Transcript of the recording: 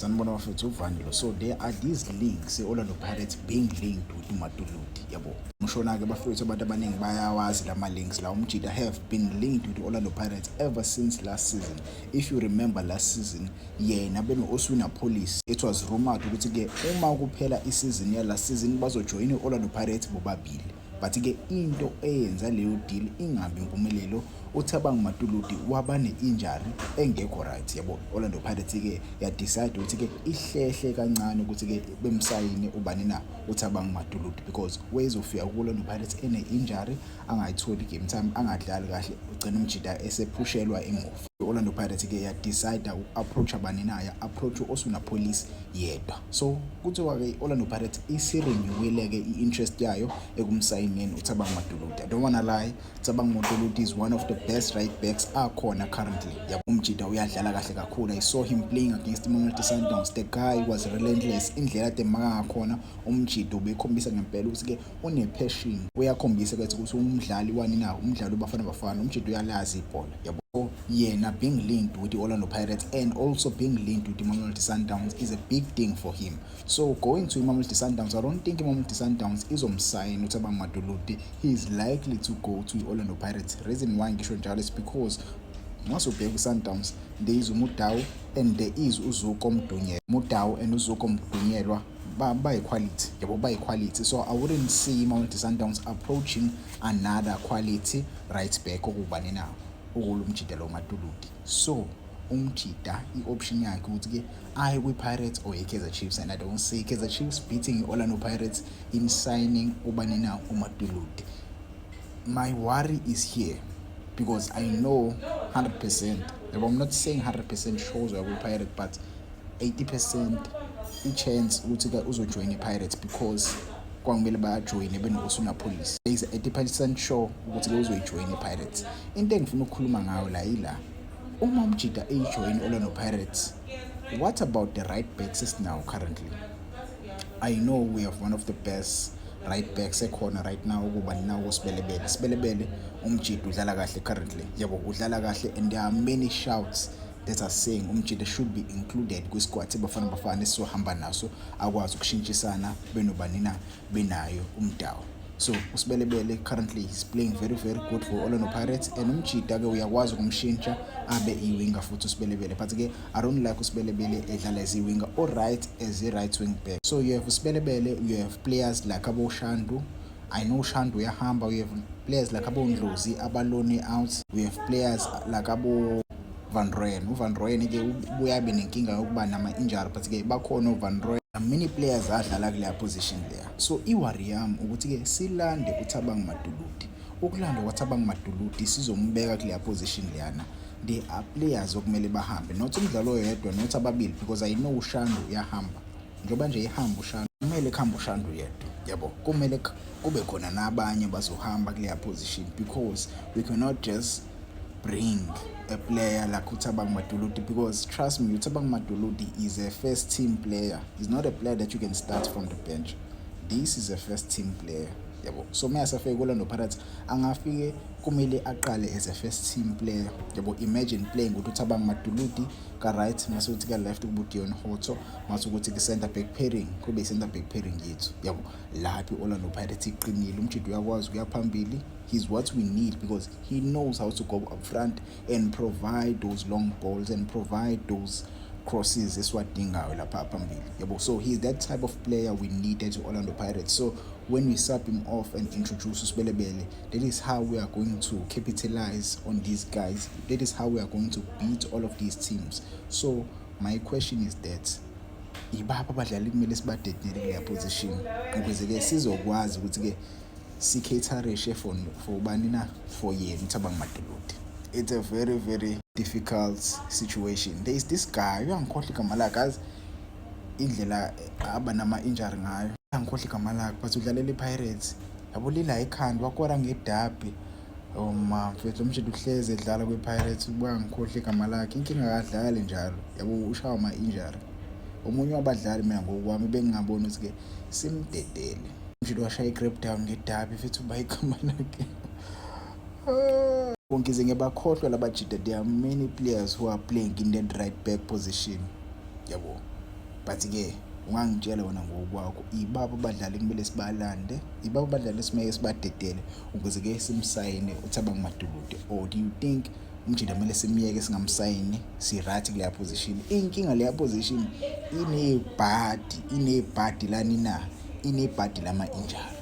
Sanibona bafethu, uvani lo. So there are these links, i-Orlando Pirates being linked with uMatuludi, yabo. Ngishona-ke bafethu, abantu abaningi bayawazi lama links la. Umjida have been linked with Orlando Pirates ever since last season. If you remember last season, yena beno-Oswin Appollis, it was rumored ukuthi-ke uma kuphela isizini ya-last season bazojoyina i-Orlando Pirates bobabili. But-ke into eyenza leyo deal ingabi impumelelo, uThabang Matuludi waba ne-injury engekho right, yabo. Orlando Pirates-ke ya-decide ukuthi-ke ihlehle kancane ukuthi-ke bemsayine ubani na, uThabang Matuludi, because wezofika ku-Orlando Pirates ene-injury, angayitholi game time, angadlali kahle, ugcina umjida esephushelwa emuva. I-Orlando Pirates-ke ya-decide uku-approach abani na, ya-approach u-Oswin Appollis yedwa. So kuthiwa-ke i-Orlando Pirates isi-renewile-ke i-interest yayo ekumsayineni uThabang Matuludi. I don't wanna lie, Thabang Matuludi is one of the best right backs akhona currently, yabo. Umjida uyadlala kahle kakhulu. I saw him playing against iMamelodi Sundowns. The guy was relentless. Indlela ade maka ngakhona umjida ubekhombisa ngempela ukuthi-ke une-passion, uyakhombisa ukuthi umdlali wani na, umdlali uBafana Bafana. Umjida uyalazi ibhola, yabo. Yena being linked with the Orlando Pirates and also being linked with the Mamelodi Sundowns is a big thing for him. So going to Mamelodi Sundowns, I don't think Mamelodi Sundowns izomsayina uThabang Matuludi. He is likely to go to Orlando Pirates. Reason why ngisho njalo is because masubheka i-Sundowns, there is uMudau and there is uZuko Mdunyelwa. Mudau and uZuko Mdunyelwa bayi-quality, yabo, bayi-quality. So I wouldn't see Mamelodi Sundowns approaching another quality right back okubani na, ukulo umjida lo Matuludi. So umjida i-option yakhe ukuthi-ke aye kwi-Pirates or i-Kaizer Chiefs, and I don't see Kaizer Chiefs beating i-Orlando Pirates in signing ubani na, uMatuludi. My worry is here because I know 100%, I'm not saying 100% sure uzoya kwi-Pirate, but 80% i-chance ukuthi-ke uzojoyina i-Pirates, because kwakumele bajoyine beno-Oswin Appollis. There is 80% sure ukuthi-ke uzoyijoyina i-Pirates. Into engifuna ukukhuluma ngayo la yila: uma umjida eyijoyina i-Orlando Pirates, what about the right backs esinawo currently? I know we have one of the best right backs ekhona right now, ukuba nawo Sibelebele. Sibelebele umjida udlala kahle currently, yabo, udlala kahle, and there are many shouts that are saying umjida should be included kwi-squad seBafana Bafana esizohamba naso, akwazi ukushintshisana benobani na, benayo uMudau. So uSibelebele currently is playing very very good for Orlando Pirates, and umjida ke uyakwazi ukumshintsha abe i-winger futhi uSibelebele. But ke I don't like uSibelebele edlala as i-winger or right as a right wing back. So you have uSibelebele, you have players like abo Shandu. I know Shandu uyahamba. We have players like abo Ndlozi abalone out. We have players like abo Van Rooyen. UVan Rooyen ke ubuye abe nenkinga yokuba nama-injury, but ke bakhona oVan Rooyen, many players adlala kuleya position leya. So i-worry yami ukuthi-ke silande uThabang Matuludi. Ukulanda kwaThabang Matuludi, sizombeka kuleya position leyana. There are players okumele bahambe, not umdlalo oyedwa, not ababili, because I know uShandu uyahamba. Njengoba nje ihamba uShandu, kumele kuhambe uShandu yedwa, yabo, kumele kube khona nabanye bazohamba kuleya position, because we cannot just bring a player like uThabang Matuludi, because trust me, uThabang Matuludi is a first team player. He's not a player that you can start from the bench. This is a first team player, yabo. So uma asafike ku-Orlando Pirates, angafike kumele aqale as a first team player, yabo. Imagine playing ukuthi uThabang Matuludi ka-right, mase uthi ka-left kube uDeon Hotto, mase ukuthi ku-center back pairing kube i-center back pairing yethu, yabo. Lapho i-Orlando Pirates iqinile. Umjida uyakwazi ukuya phambili. He's what we need because he knows how to go up front and provide those long balls and provide those crosses esiwadingayo lapha phambili, yabo. So he's that type of player we need at Orlando Pirates. So when we sub him off and introduce uSibelebele, that is how we are going to capitalize on these guys. That is how we are going to beat all of these teams. So my question is that ibaphi abadlali kumele sibadedele kuleya position ukuze-ke sizokwazi ukuthi-ke si-caterishe for ubani na, for yena uThabang Matuludi? It's a very very difficult situation. There is this guy, uyangikhohlwa igama lakhe, azi indlela aba nama-injury ngayo, uyangikhohlwa igama lakhe, but udlalela i-Pirates, yabo, lila ekhanda, wakora ngedabhi. Oh ma mfethu, umjida uhlezi edlala kwi-Pirates, uyangikhohlwa igama lakhe. Inkinga akadlali njalo, yabo, ushawa ama-injury. Omunye wabadlali mina ngokwami bengingaboni ukuthi-ke simdedele. Umjida washaya i-grab down ngedabhi futhi, uba igama lakhe ngize ngiyabakhohlwa labajida. There are many players who are playing in that right back position, yabo. But-ke ungangitshela wena ngokwakho, ibabo abadlali kumele sibalande, ibabo abadlali esimeke sibadedele ukuze-ke simsayine uThabang Matuludi, or do you think umjida kumele simyeke singamsayini, si-right kuleya position? Inkinga leya position inebhadi, inebhadi lani na, inebhadi lama-injury.